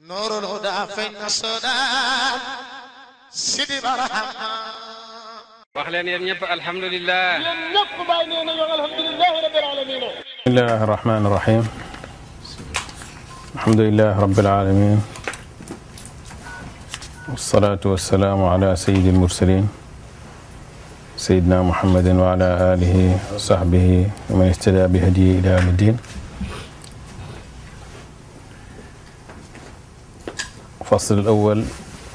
نور الهدى فين السودان سيدي برحمة wax leen yéen ñëpp alhamdulilah. yéen ñëpp bàyyi nee na yow alhamdulilah rabbil alamin. bismillahi rahmani rahim. alhamdulilah rabbil alamin. wasalaatu wasalaamu ala sayyidil mursalin. sayyidina muhammadin wa ala alihi wa sahbihi wa man ihtada bi hadiyi ila yawmi ddin. fasl al-awwal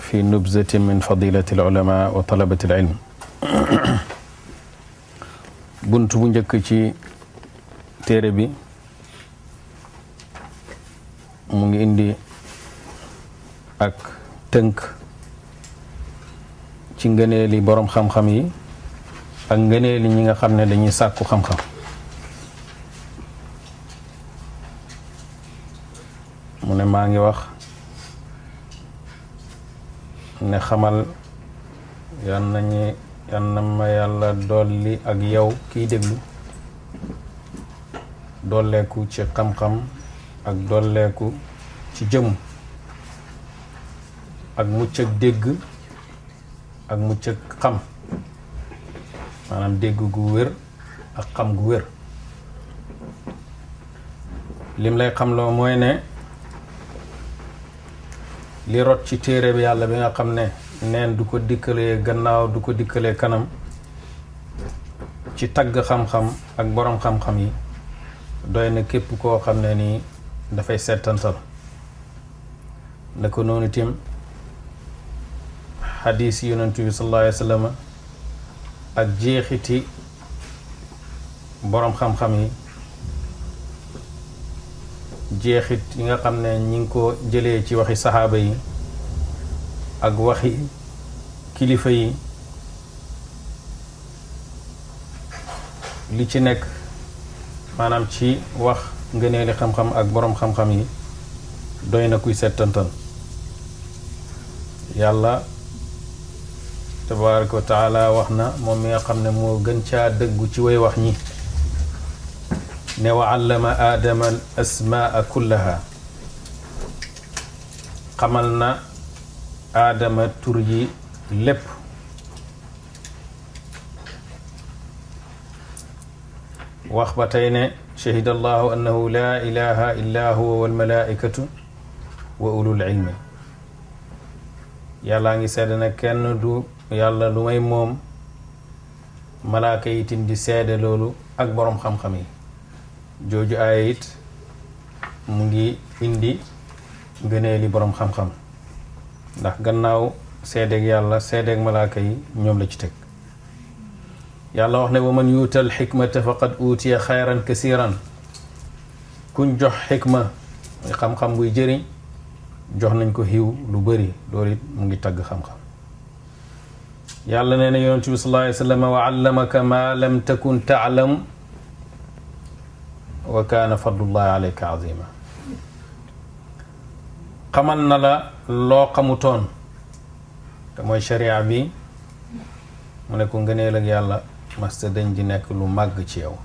fi nubzatin min fadilati al-ulama wa talabati al-ilm. bunt bu njëkk ci téere bi mu ngi indi ak tënk ci ngëneeli boroom xam-xam yi ak ngëneeli ñi nga xam ne dañuy sàkku xam-xam. mu ne maa ngi wax ne xamal yan na ma yàlla dolli ak yow kiy déglu dolleeku ci xam-xam ak dolleeku ci jëm ak mucc ak dégg ak mucc ak xam, maanaam dégg gu wér ak xam gu wér. lim lay xamloo mooy ne li rot ci téere bi yàlla bi nga xam ne neen du ko dikkalee gannaaw du ko dikkalee kanam ci tagg xam-xam ak boroom xam-xam yi doy na képp koo xam ne nii dafay settantal. na ko noonu tim xadiis yonent bi sallallahu alayhi wa sallam ak jeexiti boroom xam-xam yi, jeexit yi nga xam ne ñi ngi ko jëlee ci waxi saxaaba yi ak waxi kilifa yi, li ci nekk maanaam ci wax ngëneeli xam-xam ak boroom xam-xam yi doy na kuy settantal. yàlla tabaaraka wa taala wax na moom mi nga xam ne moo gën caa dëggu ci way wax ñi ne wa allama aadama al asmaa kullaha. xamal na aadama tur yi lépp. wax ba tey ne shahida allahu annahu laa ilaha illa huwa walmalaikatu wa ulul ilmi. yàllaa ngi seede na kenn du yàlla lu may moom, malaaka yi itam di seede loolu ak boroom xam-xam yi. jooju aaya it mu ngi indi ngëneeli boroom xam-xam, ndax gannaaw seedeeg yàlla seedeeg malaaka yi ñoom la ci teg. yàlla wax ne wa man yuutal xikmata faqad uutiya xayran kasiran. kuñ jox xikma muy xam-xam buy jëriñ jox nañ ko xiw lu bari. loolu it mu ngi tagg xam-xam. yàlla nee na yonent bi sallallahu alayhi wa sallam wa allamaka ma lam takun taalam wa kaana fadlullahi alayka azima. xamal na la loo xamutoon te mooy sharia bi, mu ne ko ngëneel ak yàlla masta dañ di nekk lu màgg ci yow.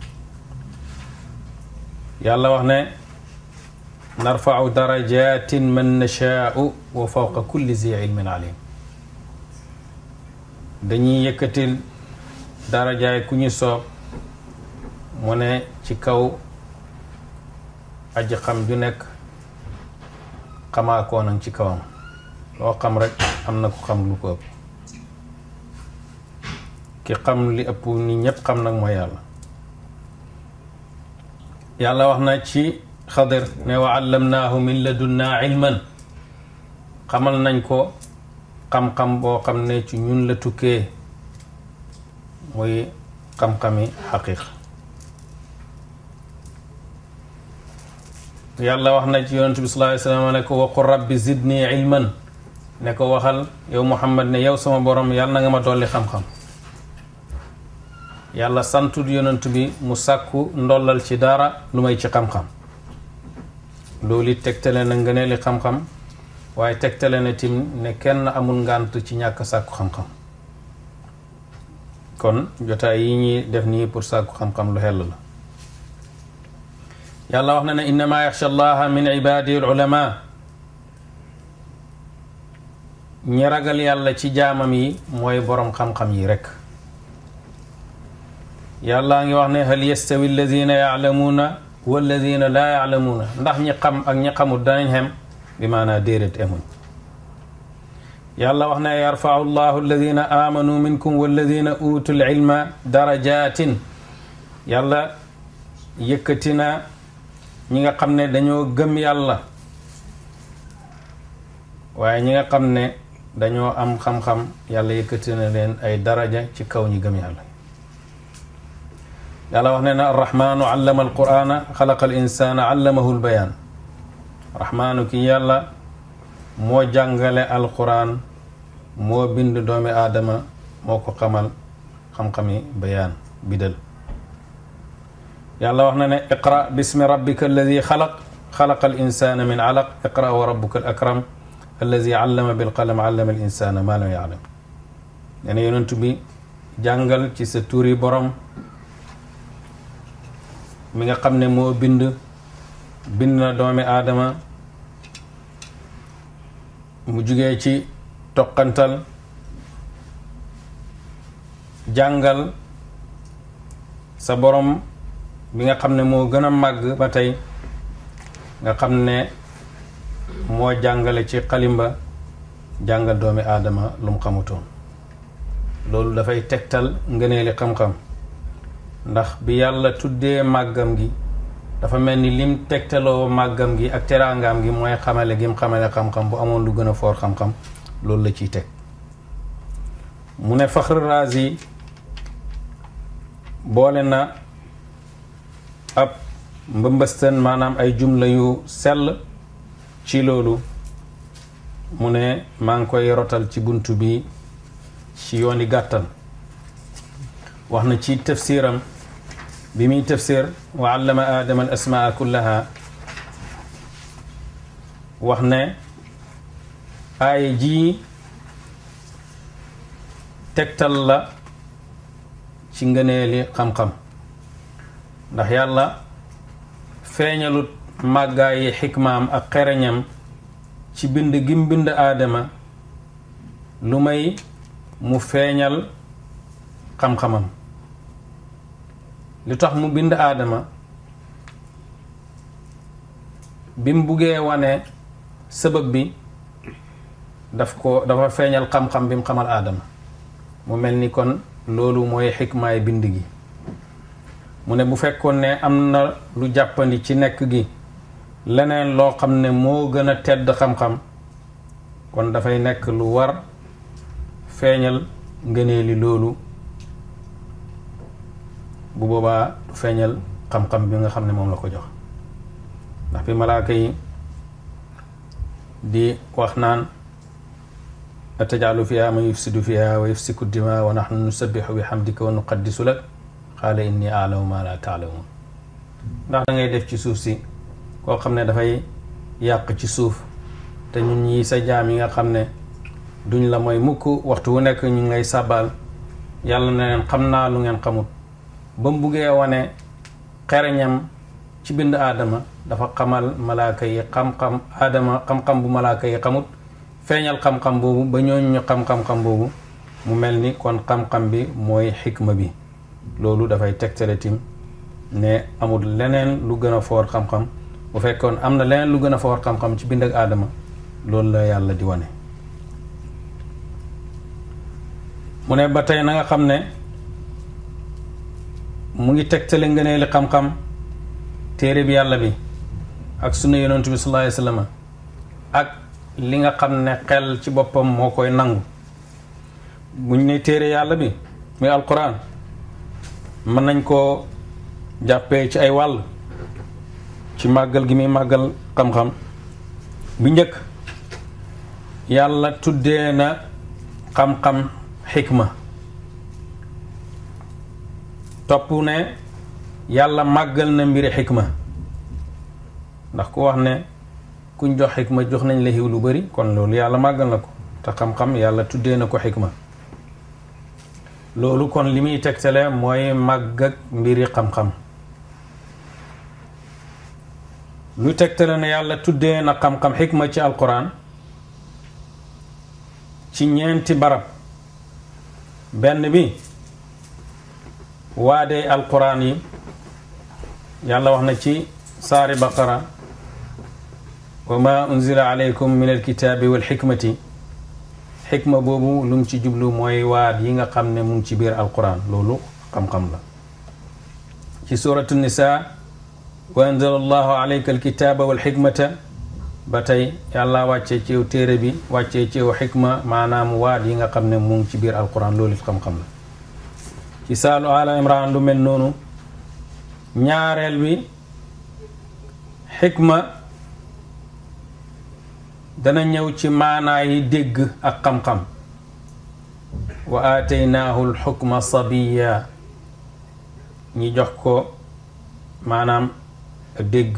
yàlla wax ne narfa'u darajatin man nashaa'u wa fawqa kulli zi ilmin alim. dañuy yëkkatil darajaay ku ñu soob, mu ne ci kaw aji xam ju nekk xamaa koo nag ci kawam. loo xam rek am na ku xam lu ko ëpp. ki xam li ëpp ni ñépp xam nag mooy yàlla. yàlla wax na ci Xadir ne wa allamnaahu min ladunnaa ilman. xamal nañ ko xam-xam boo xam ne ci ñun la tukkee, muy xam-xami xaqiiqa. yàlla wax na ci yonent bi sallallahu alayhi wa sallam ne ko wa qul rabbi zidni ilman. ne ko waxal yow Muhammad ne yow sama borom yàlla na nga ma dolli xam-xam. yàlla santul yonent bi mu sàkku ndollal ci dara lu may ci xam-xam. loolu it tegtale na ngëneeli xam-xam, waaye tegtale na tim ne kenn amul ngànt ci ñàkk sàkku xam-xam. kon jotaay yi ñuy def nii pour sàkku xam-xam lu xell la. yàlla wax na ne innama yaxsha allaha min ibadihi al ulama. ñi ragal yàlla ci jaamam yi mooy boroom xam-xam yi rekk. yàlla ngi wax ne hal yastawi alladina yaalamuuna walladina laa yaalamuuna ndax ñi xam ak ñi xamul danañ xem bi maanaa déedéet emuñ. yàlla wax ne yarfau llahu alladina amanu minkum walladina utul ilma darajatin. yàlla yëkkati na ñi nga xam ne dañoo gëm yàlla waaye ñi nga xam ne dañoo am xam-xam yàlla yëkkati na leen ay daraja ci kaw ñi gëm yàlla. yàlla wax ne na arrahmanu allama alqur'ana xalaqa al insana allamahu lbayaan. rahmaanu ki yàlla moo jàngale alquran moo bind doomi aadama moo ko xamal xam-xami bayaan bidal. yàlla wax na ne iqra bismi rabbika alladi xalaqa al insana min alaq iqra wa rabbuka al akram alladi allama bilqalam allama al insana ma lam yaalam. nee na yonentu bi jàngal ci sa turi borom mi nga xam ne moo bind na doomi aadama mu jugee ci toqantal. jàngal sa borom bi nga xam ne moo gën a màgg ba tey nga xam ne moo jàngale ci xalimba jàngal doomi aadama lu mu xamutoon. loolu dafay tegtal ngëneeli xam-xam ndax bi yàlla tuddee màggam gi dafa mel ni lim tegtaloo màggam gi ak teraangaam gi mooy xamale gim xamale xam-xam bu amoon lu gën a foor xam-xam loolu la ciy teg. mu ne Faxr Razi boole na ab mbëmbëstan maanaam ay jumla yu sell ci loolu. mu ne maa ngi koy rotal ci buntu bi ci yooni gàttal. wax na ci tafsiram bi muy tafsir wa allama aadama al asmaa kullaha wax ne aaya ji tegtal la ci ngëneeli xam-xam ndax yàlla feeñalut màggaayi xikmaam ak xereñam ci bind gim bind aadama lu may mu feeñal xam-xamam. li tax mu bind aadama bi mu buggee wane sabab bi dafa feeñal xam-xam bi mu xamal aadama. mu mel ni kon loolu mooy xikmaay bind gi. mu ne bu fekkoon ne am na lu jàppandi ci nekk gi leneen loo xam ne moo gën a tedd xam-xam kon dafay nekk lu war feeñal ngëneeli loolu. bu boobaa feeñal xam-xam bi nga xam ne moom la ko jox. ndax bi malaaka yi di wax naan atajaalu fiha man yufsidu fiha wa yufsiku dima wa nahnu nusabbihu bi hamdika wa nuqaddisu lak qaala inni a'lamu ma la ta'lamun. ndax da ngay def ci suuf si koo xam ne dafay yàq ci suuf te ñun ñi sa jaam yi nga xam ne duñ la mooy mukk waxtu wu nekk ñu ngay sàbbaal yàlla na leen xam naa lu ngeen xamut. ba mu buggee wane xereñam ci bind aadama dafa xamal malaaka yi xam-xam aadama xam-xam bu malaaka yi xamut feeñal xam-xam boobu ba ñooñu ñu xam-xam boobu mu mel ni kon xam-xam bi mooy xikma bi. loolu dafay tegtale tim ne amul leneen lu gën a foor xam-xam. bu fekkoon am na leneen lu gën a foor xam-xam ci bind ak aadama loolu la yàlla di wane. mu ne ba tey na nga xam ne mu ngi tegtale ngëneeli xam-xam téere bi yàlla bi ak sunna yonent bi sallallahu alayhi wasallam ak li nga xam ne xel ci boppam moo koy nangu. buñ ne téere yàlla bi muy alquran mën nañ koo jàppee ci ay wàll ci màggal gi muy màggal xam-xam. bu njëkk yàlla tuddee na xam-xam xikma. topp ne yàlla màggal na mbiri xikma ndax ku wax ne kuñ jox xikma jox nañ la xiw lu bari kon loolu yàlla màggal na ko te xam-xam yàlla tuddee na ko xikma. loolu kon li muy tegtale mooy màgg ak mbiri xam-xam. lu tegtale ne yàlla tuddee na xam-xam xikma ci alquran ci ñeenti barab benn bi waadee alquran yi yàlla wax na ci saari baqara wa ma unzila alaykum min alkitaabi walxikmati xikma boobu lu mu ci jublu mooy waat yi nga xam ne mu ngi ci biir alquran loolu xam-xam la ci suratu nisa wa anzala allahu alayka alkitaaba walxikmata ba tey yàlla wàccee ci yow téere bi wàccee ci yow xikma maanaam waat yi nga xam ne mu ngi ci biir alquran loolu it xam-xam la ci saalu ala imran lu mel noonu ñaareel bi xikma dana ñëw ci maanaa yi dégg ak xam-xam wa aataynaahu alxukma sabiya ñi jox ko maanaam dégg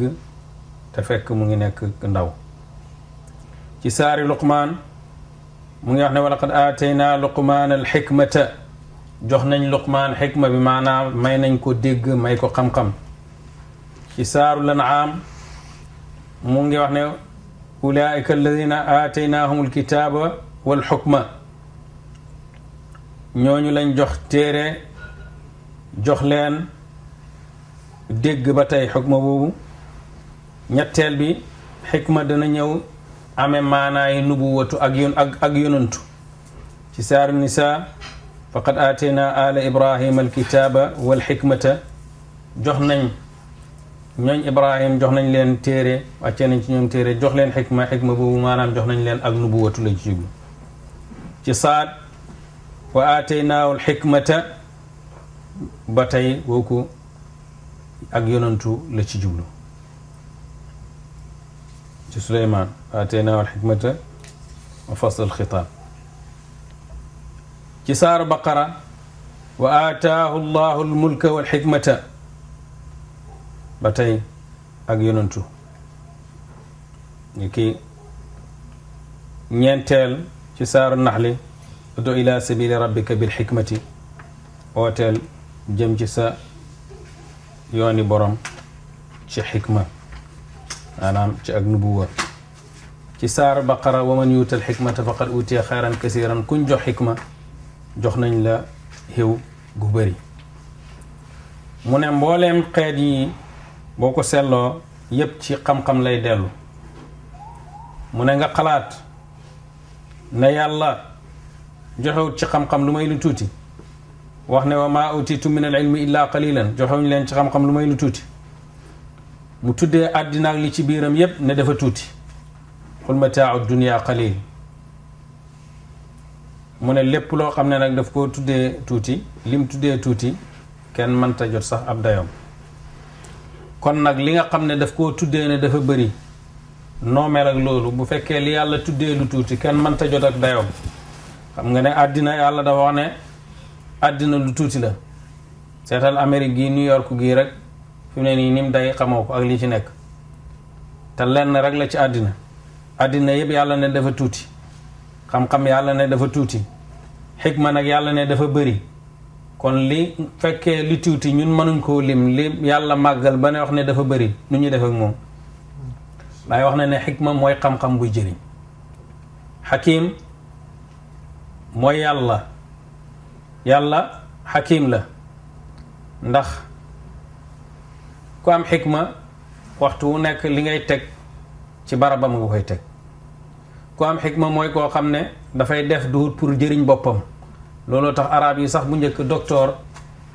te fekk mu ngi nekk ndaw ci saari luqmaan mu ngi wax ne wa laqad aataynaa luqmaan alxikmata jox nañ luqmaan xikma bi maanaam may nañ ko dégg may ko xam-xam ci saaru lanaam mu ngi wax ne ulaika alladina aataynaahum alkitaaba walxukma ñooñu lañ jox téere jox leen dégg ba tey xukma boobu ñetteel bi xikma dana ñëw amee maanaayi nubuwatu ak yonantu ci saaru nisa faqad aatayna ala ibrahima alkitaaba walxikmata jox nañ ñooñ ibrahim jox nañ leen téere wàccee nañ ci ñoom téere jox leen xikma boobu maanaam jox nañ leen ak nubuwatu la ci jublu ci saad wa aataynaahu alxikmata ba tey kooku ak yonantu la ci jublu ci suleymaan aataynaahu alxikmata wa fasl alxitaab ci saaru baqara wa aataahu allahu almulka walxikmata ba tey ak yonantu ki ñeenteel ci saaru naxli udu ila sabili rabbika bilxikmati ooteel jëm ci sa yooni borom ci xikma maanaam ci ak nubuwa ci saaru baqara wa man yuutal xikmata faqad utiya xayran kasiran kuñ jox xikma jox nañ la xiw gu bëri mu ne mbooleem xeet yi boo ko seetloo yépp ci xam-xam lay dellu mu ne nga xalaat ne yàlla joxewut ci xam-xam lu may lu tuuti wax ne wa maa utitu min al ilmi illa qalilan joxewuñ leen ci xam-xam lu may lu tuuti mu tuddee àddina ak li ci biiram yépp ne dafa tuuti qul mataau dunia qalil mu ne lépp loo xam ne nag daf ko tuddee tuuti lim tuddee tuuti kenn mënta jot sax ab dayoom kon nag li nga xam ne daf koo tuddee ne dafa bëri noo mel ak loolu bu fekkee li yàlla tuddee lu tuuti kenn mënta jot ak dayoom xam nga ne àddina yàlla dafa wax ne àddina lu tuuti la seetal Amérique gi New York gii rek fi mu ne nii ni mu day xamoo ko ak li ci nekk te lenn rek la ci àddina yëpp yàlla ne dafa tuuti xam-xam yàlla ne dafa tuuti xikma nag yàlla ne dafa bëri kon li fekkee li tuuti ñun mënuñ koo lim li yàlla màggal ba ne wax ne dafa bëri nu ñuy def ak moom laay wax ne xikma mooy xam-xam buy jëriñ xakim mooy yàlla xakim la ndax ku am xikma waxtu wu nekk li ngay teg ci barabam nga koy teg ku am xikma mooy koo xam ne dafay def duut pour jëriñ boppam looloo tax arab yi sax bu njëkk docteur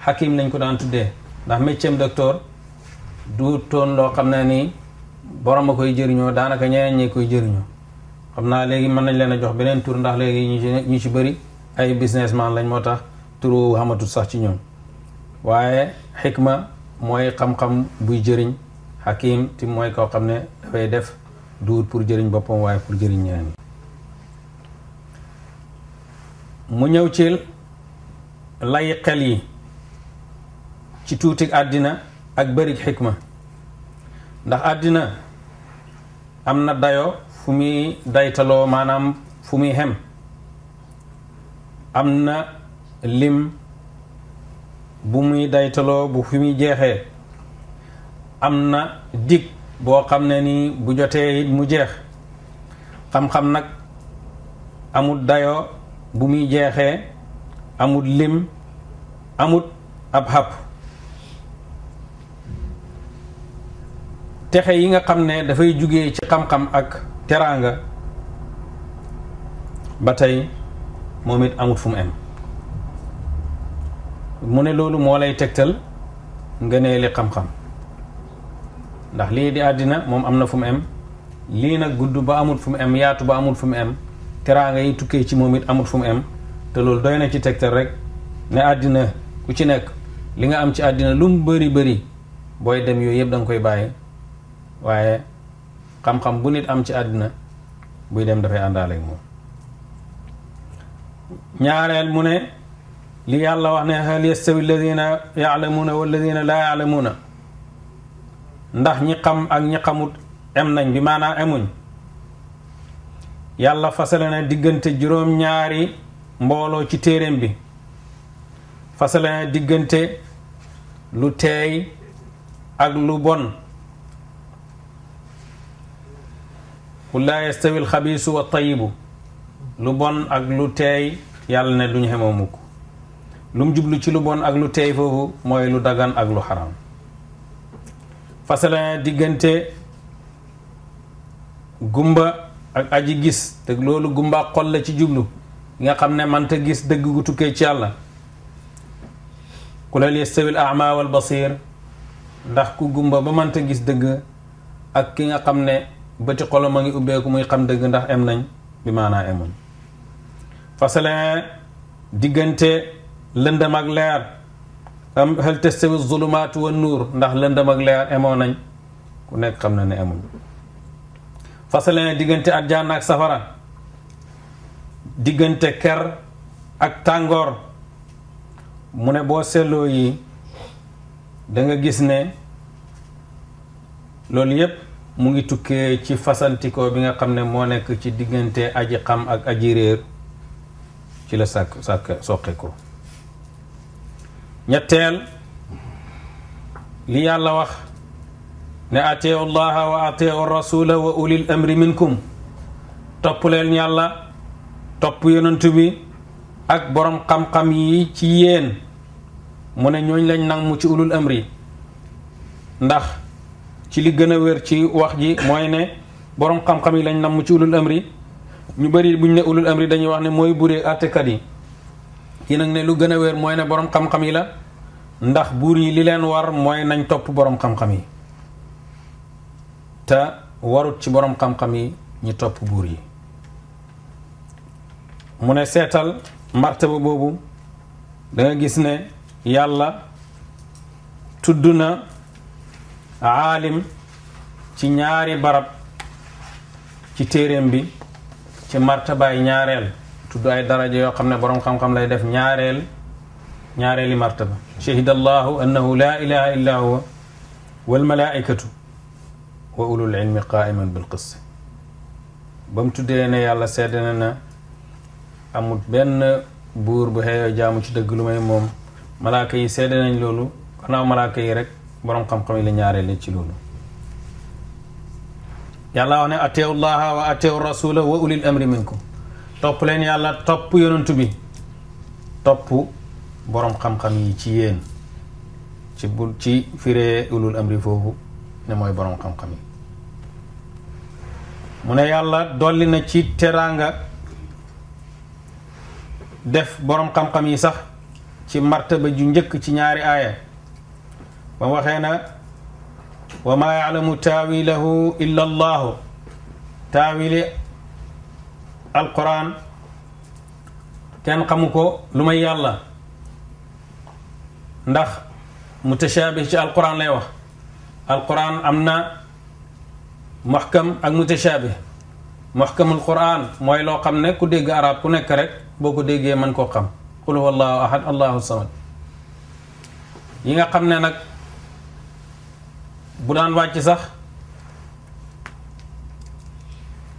xakim lañ ko daan tuddee ndax métier docteur duutoon loo xam ne nii borom a koy jëriñoo daanaka ñeneen ñi koy jëriñoo xam naa léegi mën nañ leen a jox beneen tur ndax léegi ñu ci bëri ay businessman lañ moo tax turu xamatut sax ci ñoom waaye xikma mooy xam-xam buy jëriñ xakim ti mooy koo xam ne dafay def duut pour jëriñ boppam waaye pour jëriñ ñeneen mu ñëw ci lay xel yi ci tuuti àddina ak bëri xikma ndax àddina am na dayo fu muy daytaloo maanaam fu muy xem am na lim bu muy daytaloo bu fi muy jeexee am na dig boo xam ne ni bu jotee it mu jeex xam-xam nag amut dayoo bu muy jeexee, amut lim, amut ab xàpp. texe yi nga xam ne dafay jugee ci xam-xam ak teraanga ba tey moom it amut fu mu em. mu ne loolu moo lay tegtal ngëneeli xam-xam, ndax lii di àddina moom am na fu mu em, lii nag gudd ba amut fu mu em, yaatu ba amut fu mu em, teraanga yi tukkee ci moom it amut fu mu em. te loolu doy na ci tegtal rek ne àddina ku ci nekk li nga am ci àddina lu mu bëri bëri booy dem yooyu yëpp da nga koy bàyyi, waaye xam-xam bu nit am ci àddina buy dem dafay àndaale ak moom. ñaareel mu ne li yàlla wax ne hal yastawi alladina yaalamuuna walladina laa yaalamuuna, ndax ñi xam ak ñi xamut em nañ, bi maanaam emuñ. yàlla fasale na diggante juróom-ñaari mbooloo ci téeréem bi, fasale na diggante lu teey ak lu bon. qul laa yastawi alxabiisu wa tayibu, lu bon ak lu teey yàlla ne duñu xemoo mukk. lu mu jublu ci lu bon ak lu teey foofu mooy lu dagan ak lu xaram. fasale na diggante gumba ak aji gis, te loolu gumba xol la ci jublu, nga xam ne manta gis dëgg gu tukkee ci yàlla. qul hal yastawi al a'ma wal basir, ndax ku gumba ba manta gis dëgg ak ki nga xam ne bëti xolam a ngi ubbeeku muy xam dëgg ndax em nañ, bi maanaa emuñ. fasale diggante lëndam ak leer, am hal tastawi zulumaatu wa nuur, ndax lëndam ak leer emoo nañ, ku nekk xam na ne emuñ. fasale diggante àjjana ak safara, diggante ker ak tàngoor. mu ne boo seetloo yi da nga gis ne loolu yépp mu ngi tukkee ci fasantikoo bi nga xam ne moo nekk ci diggante aji xam ak aji réer, ci la soqe ko. ñetteel li yàlla wax ne ateewu llaha wa ateewu rasula wa ulil amri minkum, topp leen yàlla, topp yonantu bi ak borom xam-xam yi ci yéen. mu ne ñooñ lañ nang mu ci ulul amri, ndax ci li gën a wér ci wax ji mooy ne borom xam-xam yi lañ nam mu ci ulul amri. ñu bëri buñ ne ulul amri dañuy wax ne mooy buuree àttekat yi. kii nag ne lu gën a wér mooy ne borom xam-xam yi la, ndax buur yi li leen war mooy nañ topp borom xam-xam yi, te warut ci borom xam-xam yi ñi topp buur yi. mu ne seetal martaba boobu da nga gis ne yàlla tudd na aalim ci ñaari barab ci téeréem bi, ci martabaay ñaareel, tudd ay daraja yoo xam ne boroom xam-xam lay def ñaareeli martaba. shahida allahu annahu laa ilaha illa huwa wal malaikatu wa ulul ilmi qaiman bil qist. ba mu tuddee ne yàlla seede na amut benn buur bu xeeyoo jaamu ci dëgg lu may moom, malaaka yi seede nañ loolu, gannaaw malaaka yi rek boroom xam-xam yi la ñaareel ci loolu. yàlla wax ne ateewu llaha wa ateewu rasula wa ulil amri minkum, topp leen yàlla, topp yonantu bi, topp boroom xam-xam yi ci yéen. ci firee ulul amri foofu ne mooy boroom xam-xam yi. mu ne yàlla dolli na ci teraanga def boroom xam-xam yi sax ci martaba ju njëkk ci ñaari aaya, ba waxee na wa maa yaalamu taawilahu illa allahu, taawili alquran kenn xamu ko lu may yàlla, ndax mutashaabih ci alquran lay wax. alquran am na muhkam ak mutashaabih. muhkamul quran mooy loo xam ne ku dégg arab ku nekk rek boo ko déggee mën koo xam, qul huwa allahu ahad allahu samad. yi nga xam ne nag bu daan wàcc sax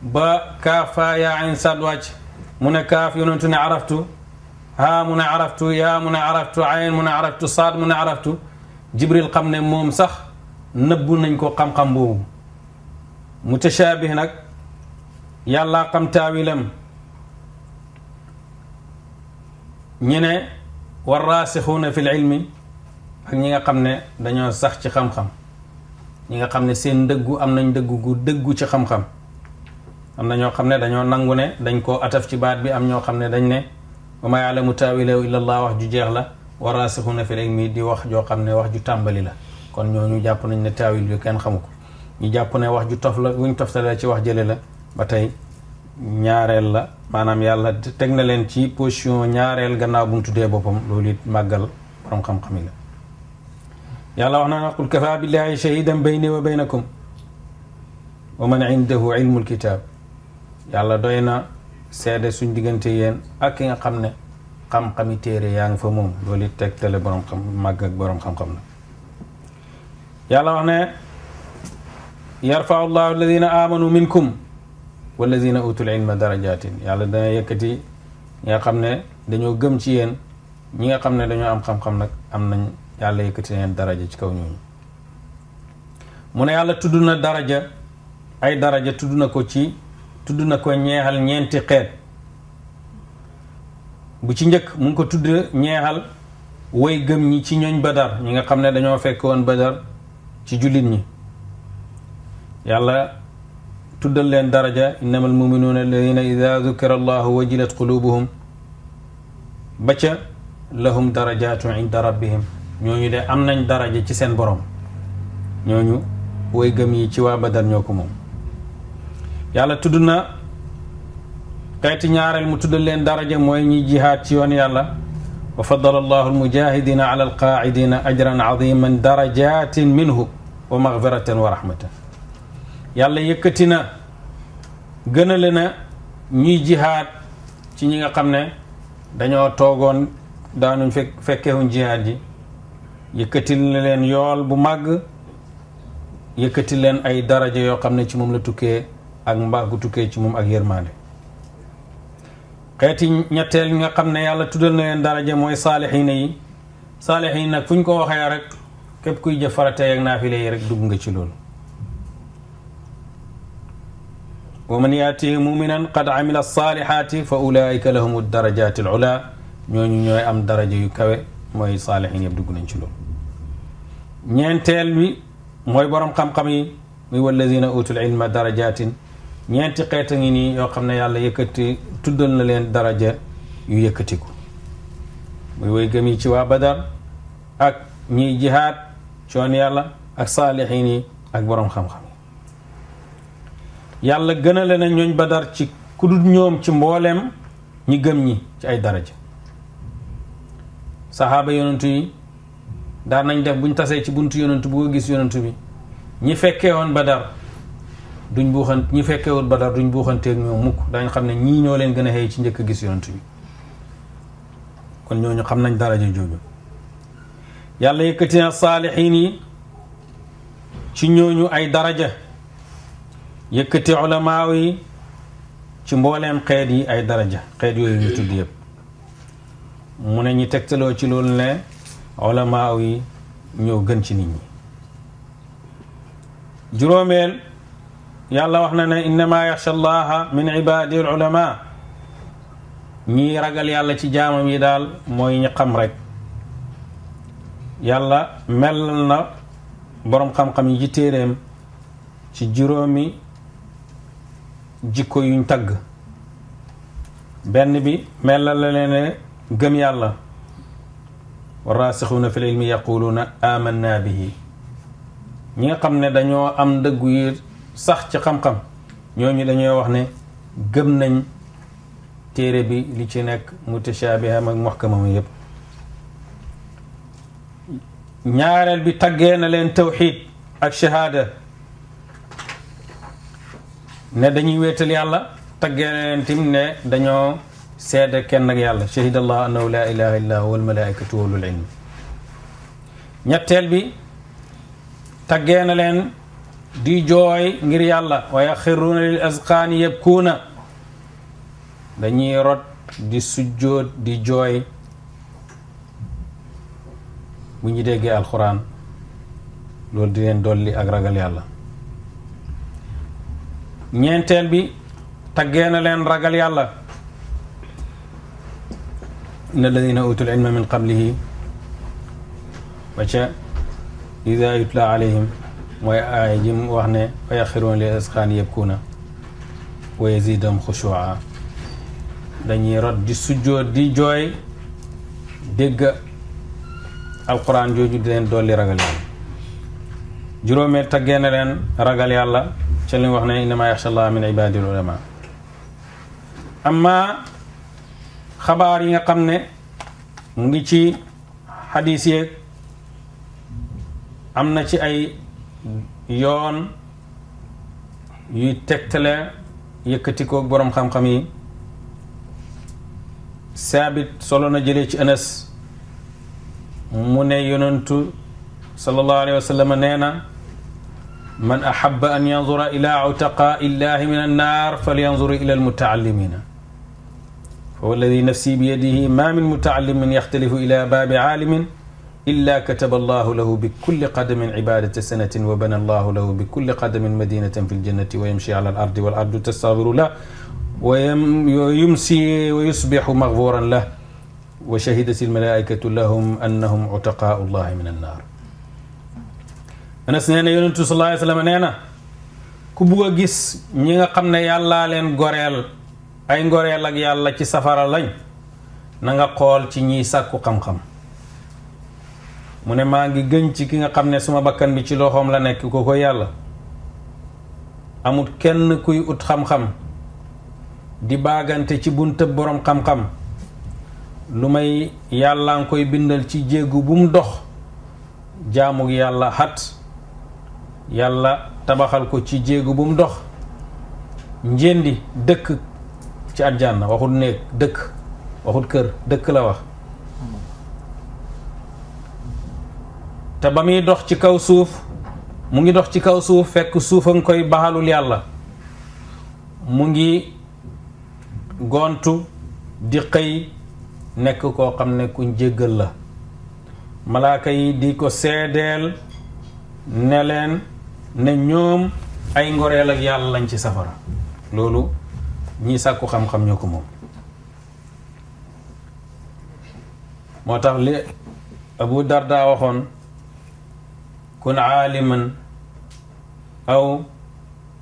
ba kaaf faa yaa ayn saad wàcc, mu ne kaaf yonentu ne araftu, haa mu ne araftu, yaa mu ne araftu, ayn mu ne araftu, saad mu ne araftu. jibril xam ne moom sax nëbbu nañ ko xam-xam boobu. mutashaabih nag yàlla xam taawilam, ñi ne war raasixuuna fil ilmi ak ñi nga xam ne dañoo sax ci xam-xam ñi nga xam ne seen dëggu am nañ dëggu gu dëggu ci xam-xam am na ñoo xam ne dañoo nangu ne dañ koo ataf ci baat bi am ñoo xam ne dañ ne wa maa yaalamu taawilahu illa allah wax ju jeex la wa raasixuuna fil ilmi di wax joo xam ne wax ju tàmbali la kon ñooñu jàpp nañ ne taawil bi kenn xamu ko ñu jàpp ne wax ju tof la wuñ toftale ci wax jële la ba tey ñaareel la maanaam yàlla teg na leen ci position ñaareel gannaaw bu mu tuddee boppam loolu it màggal borom xam-xam yi la yàlla wax na na qul kafa billahi shahidan bayni wa baynakum wa man indahu ilmul kitab yàlla doy na seede suñ diggante yéen ak ki nga xam ne xam-xami téere yaa ngi fa moom loolu it tegtale borom xam màgg ak borom xam-xam la yàlla wax ne yarfau llahu alladina amanu minkum walladina utul ilma darajatin yàlla dana yëkkati ñi nga xam ne dañoo gëm ci yéen ñi nga xam ne dañoo am xam-xam nag am nañ yàlla yëkkati leen daraja ci kaw ñooñu mu ne yàlla tudd na daraja ay daraja tudd na ko ñeexal ñeenti xeet bu ci njëkk mu ngi ko tudd ñeexal way gëm ñi ci ñooñ badar ñi nga xam ne dañoo fekk woon badar ci jullit ñi yàlla tuddal leen daraja innamal muminuuna alladina ida dukira allahu wajilat qulubuhum ba ca lahum darajatu inda rabbihim ñooñu de am nañ daraja ci seen borom ñooñu way gëm yi ci waa badar ñoo ko moom yàlla tudd na xeeti ñaareel mu tuddal leen daraja mooy ñi jihaad ci yoon yàlla wa faddala allahu almujahidina ala alqaacidina ajran aziman darajatin minhu wa magfiratan wa rahmatan yàlla yëkkati na gënale na ñuy jihaad ci ñi nga xam ne dañoo toogoon daanuñ fekkewuñ jihaad ji yëkkatil na leen yool bu màgg yëkkatil leen ay daraja yoo xam ne ci moom la tukkee ak mbaax gu tukkee ci moom ak yërmaande xeeti ñetteel nga xam ne yàlla tuddal na leen daraja mooy saalixiina yi saalixiin nag fu ñu ko waxee rek képp kuy jëf faratee ak naafile yi rek dugg nga ci loolu wa man yaati muminan qad amila salihati fa ulaika lahum darajati al ula ñooñu ñooy am daraja yu kawe mooy saalixiin yëpp dugg nañ ci loolu ñeenteel bi mooy borom xam-xam yi muy walladina utul ilma darajatin ñeenti xeeta ngi nii yoo xam ne yàlla yëkkati tuddal na leen daraja yu yëkkatiku muy way gëm yi ci waa badar ak ñiy jihaad coon yàlla ak saalixiin yi ak borom xam-xam yi yàlla gënale na ñooñ badar ci kudul ñoom ci mbooleem ñi gëm ñi ci ay daraja saxaaba yonentu yi daan nañ def buñ tasee ci buntu yonentu bu ko gis yonentu bi ñi fekkee woon badar duñ buuxant ñi fekkee woon badar duñ buuxanteeg ñoom mukk dañ xam ne ñii ñoo leen gën a xëy ci njëkk a gis yonentu bi kon ñooñu xam nañ daraja jooju yàlla yëkkati na saalixiin yi ci ñooñu ay daraja yëkkati ulamaaw yi ci mbooleem xeet yi ay daraja xeet yooyu ñu tudd yëpp mu ne ñi tegtaloo ci loolu ne ulamaaw yi ñoo gën ci nit ñi juróomeel yàlla wax na ne innama yaxsha allaha min ibadi al ulama ñii ragal yàlla ci jaamam yi daal mooy ñi xam rek yàlla melal na boroom xam-xam yi ci téeréem ci juróomi jikko yuñ tagg benn bi melal la leen gëm yàlla wa raasixuuna fil ilmi yaquluuna amanna bihi ñi nga xam ne dañoo am dëggu yi sax ci xam-xam ñooñu dañoo wax ne gëm nañ téere bi li ci nekk mutashaabiham ak muhkamam yépp ñaareel bi taggee na leen tawxiid ak shahaada ne dañuy wéetal yàlla taggee na leen tim ne dañoo seede kenn ak yàlla shahida allah annahu la ilaha illa huwa almalaikatu wa ulul ilm ñetteel bi taggee na leen di jooy ngir yàlla wa yaxiruuna lil azqaani yabkuuna dañuy rot di sujjóot di jooy bu ñu déggee alxuraan loolu di leen dolli ak ragal yàlla ñeenteel bi taggee na leen ragal yàlla inna alladina utul ilma min qablihi ba ca ida yutla alayhim mooy aaya ji mu wax ne wa yaxiruuna li asqaan yabkuuna wa yazidahum xushua dañuy rot di sujjoot di jooy dégg alquran jooju di leen dolli ragal yàlla juróomeel taggee na leen ragal yàlla ca li mu wax ne innama yaxsha allah min ibadil ulama amma xabaar yi nga xam ne mu ngi ci xadiis yeeg am na ci ay yoon yuy tegtale yëkkati ko boroom xam-xam yi saabit solo na jëlee ci Anas mu ne yonentu sallallahu alayhi wa sallam nee na man ahabba an yanzura ila utaqaa illahi min annaar falyanzur ila almutaallimina fa walladi nafsi biyadihi ma min mutaallimin yaxtalifu ila baabi aalimin illa kataba allahu lahu bi kulli qadamin ibadata sanatin wa bana allahu lahu bi kulli qadamin madinatan fi ljannati wa yamshi ala al ardi wal ardu tastaghfiru lah wa yumsi wa yusbixu maghfuran lah wa shahidat almalaikatu lahum annahum utaqaau llahi min annaar. Anas nee na yonentu sallallahu alayhi wa sallam nee na ku bugg a gis ñi nga xam ne yàllaa leen goreel ay ngoreel ak yàlla ci safara lañ na nga xool ci ñiy sàkku xam-xam. mu ne maa ngi gën ci ki nga xam ne suma bakkan bi ci loxoom la nekk ko yàlla amul kenn kuy ut xam-xam di baagante ci buntab boroom xam-xam lu may yàlla nga koy bindal ci jéegu bu mu dox jaamu yàlla xat yàlla tabaxal ko ci jéegu bu mu dox njëndi dëkk ci àjjana waxul néeg dëkk waxul kër dëkk la wax te ba muy dox ci kaw suuf mu ngi dox ci kaw suuf fekk suuf a nga koy baxalul yàlla mu ngi gontu di xëy nekk koo xam ne kuñ jéggal la malaaka yi di ko seedeel ne leen ne ñoom ay ngoreel ak yàlla lañ ci safara loolu ñi sàkku xam-xam ñoo ko moom moo tax li Abu Darda waxoon kun aaliman aw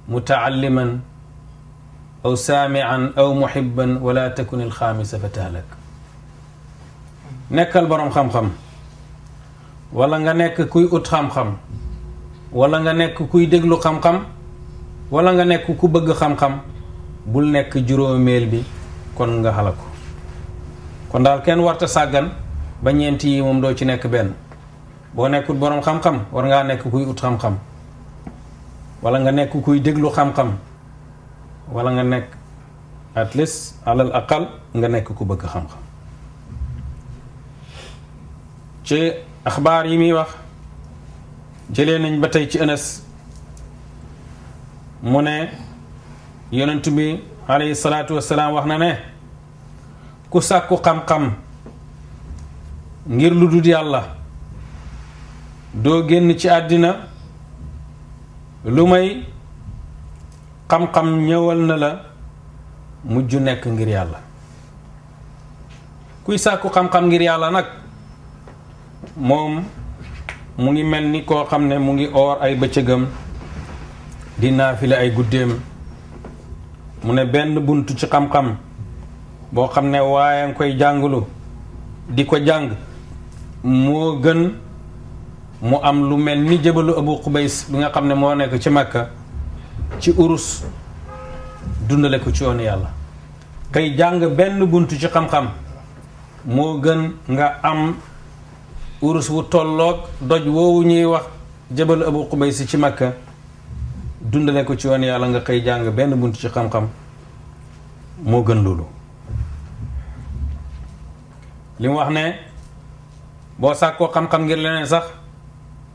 mutaalliman aw saamian aw muhibban wala takun alxaamisa fa tahlak nekkal boroom xam-xam wala nga nekk kuy ut xam-xam wala nga nekk kuy déglu xam-xam wala nga nekk ku bëgg xam-xam bul nekk juróomeel bi kon nga xalaku kon daal kenn warta sàggan ba ñeenti yi moom doo ci nekk benn boo nekkul boroom xam-xam war ngaa nekk kuy ut xam-xam wala nga nekk kuy déglu xam-xam wala nga nekk at least alal aqal nga nekk ku bëgg xam-xam ci axbaar yi muy wax jëlee nañ ba tey ci Anas mu ne yonent bi alayhi salaatu wassalaam wax na ne ku sàkku xam-xam ngir lu dul yàlla doo génn ci àddina lu may xam-xam ñëwal na la mujj nekk ngir yàlla kuy sàkku xam-xam ngir yàlla nag moom mu ngi mel ni koo xam ne mu ngi oor ay bëccëgam di naafile ay guddeem mu ne benn bunt ci xam-xam boo xam ne waaye nga koy jàngulu di ko jàng moo gën mu am lu mel ni jëbalu Abu Qubays bi nga xam ne moo nekk ci Makka ci urus dundale ko ci yoonu yàlla kay jàng benn bunt ci xam-xam moo gën nga am urus wu tolloog doj woowu ñuy wax jëbalu Abu Qubays ci Makka dundale ko ci yoonu yàlla nga kay jàng benn bunt ci xam-xam moo gën loolu li mu wax ne boo sàkkoo xam-xam ngir leneen sax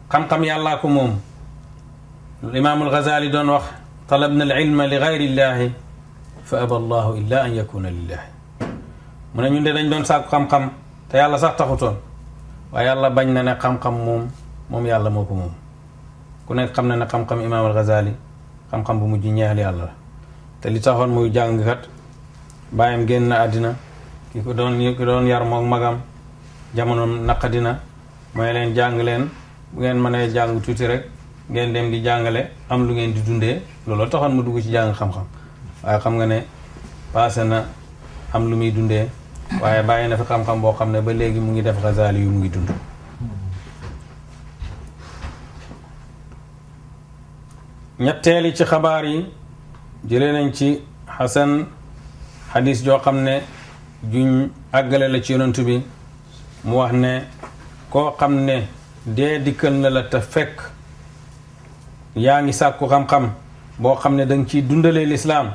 xam-xam yàllaa ko moom imaamul Ghazali doon wax talabna al ilma li gayri llahi fa aba allahu illa an yakuna lillahi mu ne ñun de dañ doon sàkku xam-xam te yàlla sax taxutoon waaye yàlla bañ na ne xam-xam moom yàlla moo ko moom ku nekk xam na ne xam-xam imaamul Ghazali xam-xam bu mujj ñeexal yàlla la te li taxoon muy jàngkat bàyyam génn na àddina ki ko doon yar moom magam jamono naqadina mooy leen jàng leen bu ngeen mënee jàng tuuti rek ngeen dem di jàngale am lu ngeen di dundee loolu taxoon mu dugg ci jàng xam-xam waaye xam nga ne passé na am lu muy dundee waaye bàyyi na fi xam-xam boo xam ne ba léegi mu ngi def Ghazali yu mu ngi dund. ñetteeli ci xabaar yi jëlee nañ ci Xasan xadis joo xam ne juñ àggale la ci yonantu bi mu wax ne koo xam ne dee dikkal na la te fekk yaa ngi sàkku xam-xam boo xam ne danga ciy dundalee lislaam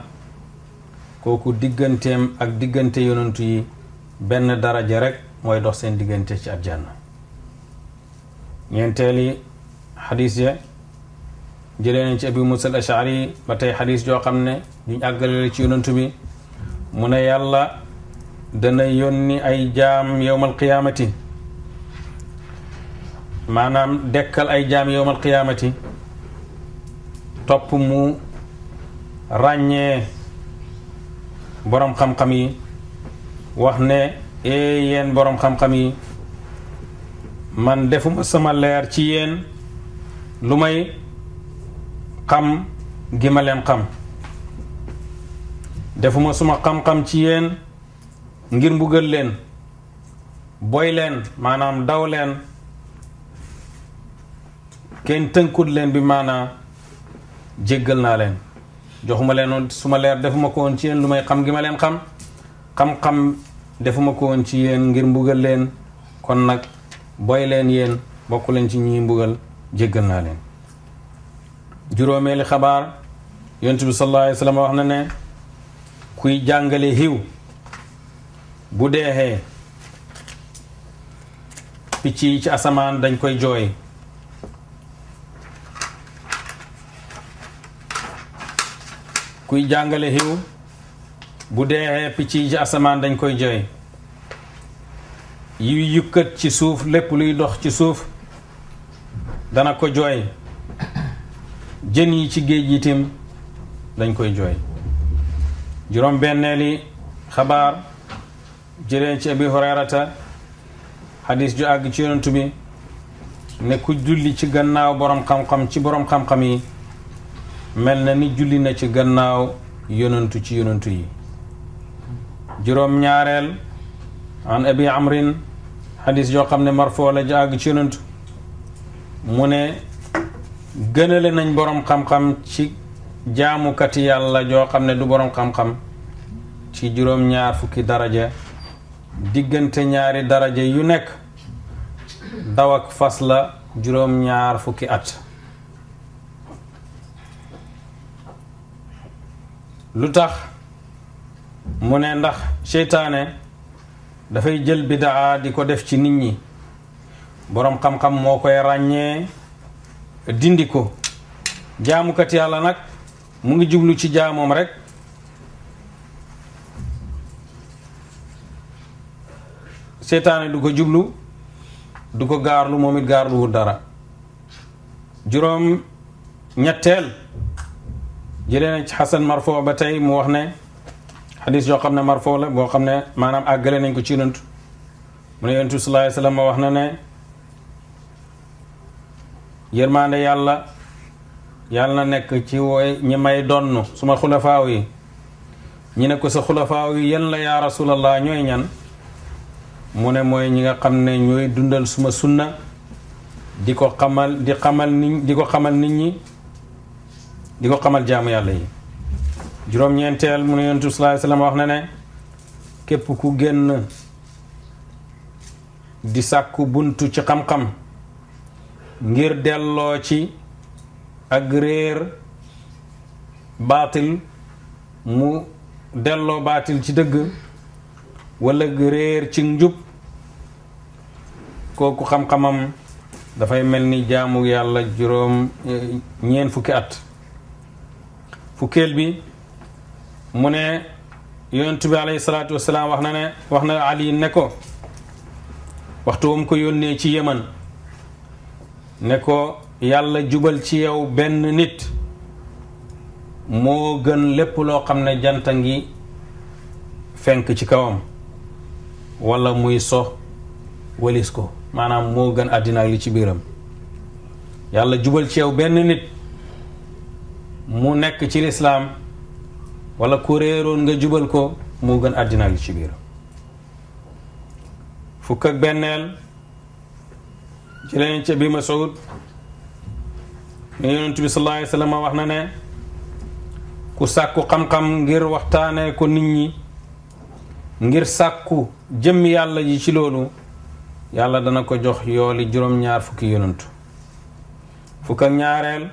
kooku digganteem ak diggante yonantu yi benn daraja rek mooy dox seen diggante ci àjjana. ñeenteeli xadis ya jëlee nañ ci Abi Musa al-Ash'ari ba tey xadis joo xam ne duñ àggale la ci yonantu bi mu ne yàlla dana yónni ay jaam yowmal qiyaamati maanaam dekkal ay jaam yowmal qiyaamati topp mu ràññee boroom xam-xam yi wax ne yéen boroom xam-xam yi man defuma sama leer ci yéen lu may xam gi ma leen xam defuma suma xam-xam ci yéen ngir mbugal leen boy leen maanaam daw leen kenn tënkut leen bi maanaam jéggal naa leen joxuma leen suma leer defuma ko woon ci yéen lu may xam gi ma leen xam-xam defuma ko woon ci yéen ngir mbugal leen kon nag boy leen yéen bokk leen ci ñi mbugal jéggal naa leen. juróomeeli xabaar yonent bi sallallahu alayhi wa sallam wax na ne kuy jàngale xiw bu deexee picc yi ci asamaan dañ koy jooy kuy jàngale xiw bu deexee picc yi ci asamaan dañ koy jooy yu yukkat ci suuf lépp luy dox ci suuf dana ko jooy jën yi ci géej yi tim dañ koy jooy. juróom benneeli xabaar jëlee ci Abi Hurayrata xadis ju àgg ci yonantu bi ne ku julli ci gannaaw boroom xam-xam ci boroom xam-xam yi mel na ni julli na ci gannaaw yonantu ci yonantu yi. juróom ñaareel an Abi Amrin xadis joo xam ne marfoo la ju àgg ci yonantu mu ne gënale nañ boroom xam-xam ci jaamukati yàlla joo xam ne du boroom xam-xam ci juróom-ñaar fukki daraja diggante ñaari daraja yu nekk daw ak fas la juróom-ñaar fukki at. lu tax mu ne ndax seytaane dafay jël bidaa di ko def ci nit ñi boroom xam-xam moo koy ràññee dindi ko jaamukat yàlla nag mu ngi jublu ci jaamoom rek seytaane du ko jublu du ko gaarlu moom it gaarluwul dara. juróom ñetteel jëlee na ci Xasan marfoo ba tey mu wax ne xadis yoo xam ne marfoo la boo xam ne maanaam àggale nañ ko ci yonent mu ne yonent bi sallallahu alayhi wa sallam wax na ne yërmaande yàlla na nekk ci wooy ñi may donn suma xulafaaw yi ñi ne ko sa xulafaaw yi yan la yaa rasulallah ñooy ñan mu ne mooy ñi nga xam ne ñooy dundal suma sunna di ko xamal nit ñi di ko xamal jaamu yàlla yi. juróom-ñeenteel mu ne yonent bi sallallahu alayhi wa sallam wax na ne képp ku génn di sàkku buntu ci xam-xam ngir delloo ci ak réer baatil mu delloo baatil ci dëgg wala réer ci njub kooku xam-xamam dafay mel ni jaamu yàlla juróom ñeent fukki at. fukkeel bi mu ne yonent bi alayhi salaatu wasalaam wax na Ali ne ko waxtu wam ko yónnee ci Yemen ne ko yàlla jubal ci yow benn nit moo gën lépp loo xam ne janta ngi fenk ci kawam wala muy so walis ko maanaam moo gën àddina ak li ci biiram yàlla jubal ci yow benn nit mu nekk ci lislaam wala ku réeroon nga jubal ko moo gën àddina ak li ci biiram fukk ak benneel ci leen ci Abi Mas'ud Yonent bi sallallahu alayhi wa sallam wax na ne ku sàkku xam-xam ngir waxtaane ko nit ñi ngir sàkku jëm yàlla ji ci loolu yàlla dana ko jox yooli juróom-ñaar fukki yonantu fukk ak ñaareel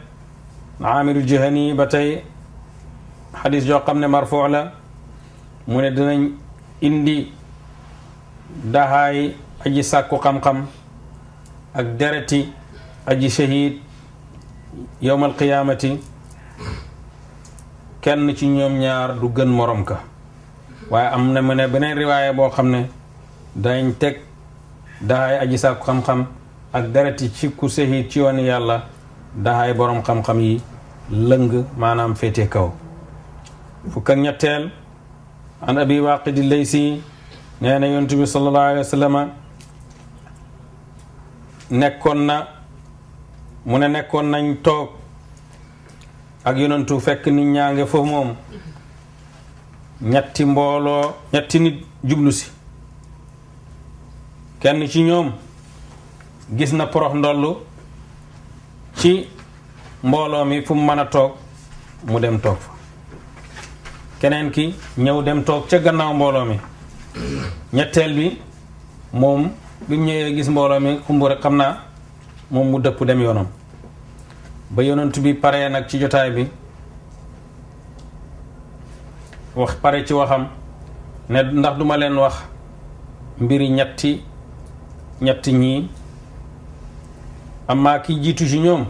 Aamiru Juhani ba tey xadis joo xam ne marfuu la mu ne dinañ indi daxaay aji sàkku xam-xam ak dereti aji shahid yowmal qiyaamati kenn ci ñoom ñaar du gën morom ka waaye am na mu ne beneen riwaaya boo xam ne dañ teg daxaay aji sàkku xam-xam ak dereti ci ku shahid ci yoon yàlla daxaay borom xam-xam yi lëng maanaam féete kaw fukk ak ñetteel an abi waaqidi laysi nee na yonent bi sallallahu alayhi wa sallam nekkoon nañ toog ak yonentu fekk nit ñaa nge foofu moom ñetti nit jublu si kenn ci ñoom gis na porox ndollu ci mbooloo mi fu mu mën a toog mu dem toog fa keneen ki ñëw dem toog ca gannaaw mbooloo mi ñetteel bi moom bi mu ñëwee gis mbooloo mi xumbu rek xam naa moom mu dëpp dem yoonam ba yonent bi paree nag ci jotaay bi wax pare ci waxam ne ndax duma leen wax mbiri ñetti ñii amma ki jiitu ci ñoom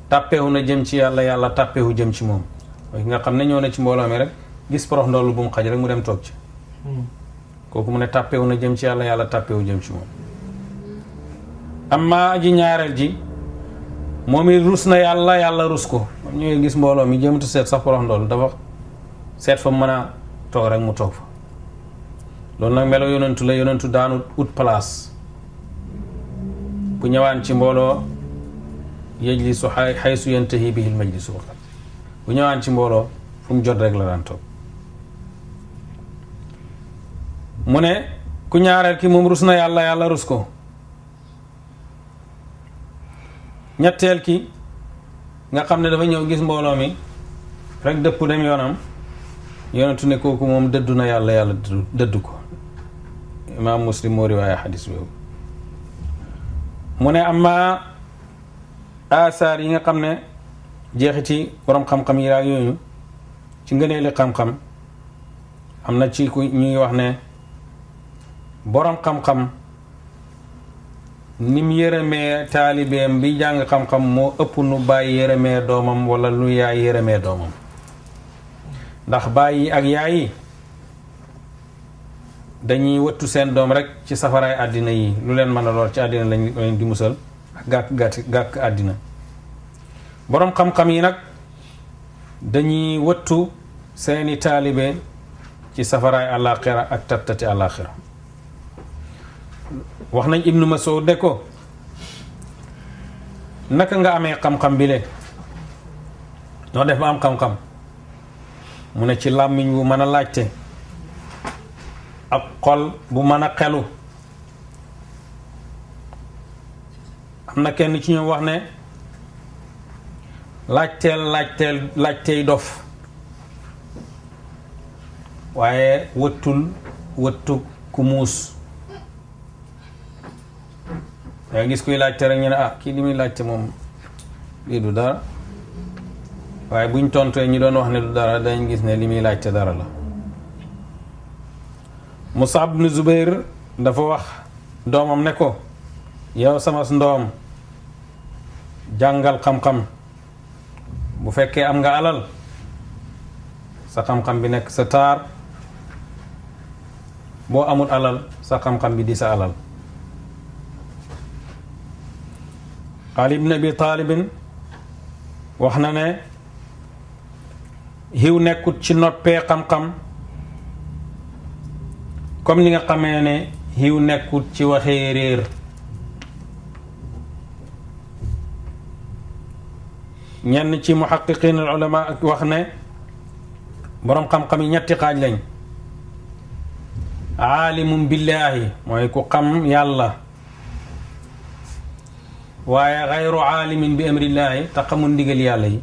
tàppeewu na jëm ci yàlla yàlla tàppeewu jëm ci moom mooy nga xam ne ñëw na ci mbooloo mi rek gis porox ndoolu bu mu xaj rek mu dem toog ci kooku mu ne tàppeewu na jëm ci yàlla yàlla tàppeewu jëm ci moom amma aji ñaareel ji moom it rus na yàlla yàlla rus ko moom ñëwee gis mbooloo mi jëmatu seet sax porox ndoolu dafa seet fa mën a toog rek mu toog fa loolu nag melo yonentu la yonentu daanu ut place bu ñëwaan ci mbooloo yajlisu xaysu yantahi bihi lmajlisu waqat bu ñëwaan ci mbooloo fu mu jot rek la daan toog mu ne ku ñaareel ki moom rus na yàlla yàlla rus ko ñetteel ki nga xam ne dafa ñëw gis mbooloo mi rek dëpp dem yoonam yonentu ne kooku moom dëddu na yàlla yàlla dëddu ko imaam Muslim moo riwaaya xadis boobu mu ne amma asaar yi nga xam ne jeexiti borom xam-xam yi ak yooyu ci ngëneeli xam-xam am na ci ku ñuy wax ne borom xam-xam nim yërëmee taalibeem bi jàng xam-xam moo ëpp nu bàyyi yërëmee doomam wala lu yaay yërëmee doomam ndax bàyyi ak yaay dañuy wëttu seen doom rek ci safaraay àddina yi lu leen mën a lor ci àddina lañ leen di musal ak gàkk àddina boroom xam-xam yi nag dañuy wëttu seeni taalibe ci safaraay àllaaxira ak tattati àllaaxira wax nañ Ibnu Mas'ud de ko naka nga amee xam-xam bi le noo def ba am xam-xam mu ne ci làmmiñ bu mën a laajte ak xol bu mën a xelu am na kenn ci ñoom wax ne laajtey dof waaye wëttu ku muus yaa gis kuy laajte rek ñu ne kii li muy laajte moom lii du dara waaye buñ tontee ñu doon wax ne du dara dañ gis ne li muy laajte dara la Mus'ab ibn Zubayr dafa wax doomam ne ko yow sama ndoom jàngal xam-xam bu fekkee am nga alal sa xam-xam bi nekk sa taar boo amul alal sa xam-xam bi di sa alal Ali ibn Abi Talibin wax na ne xiw nekkut ci noppee xam-xam comme ni nga xamee ne xiw nekkut ci waxee réer. ñenn ci muhaqiqin al ulama ak wax ne boroom xam-xam yi ñetti xaaj lañ. aalimun billaahi mooy ku xam yàlla waaye xayru aalimin bi amrillaahi te xamul ndigal yàlla yi.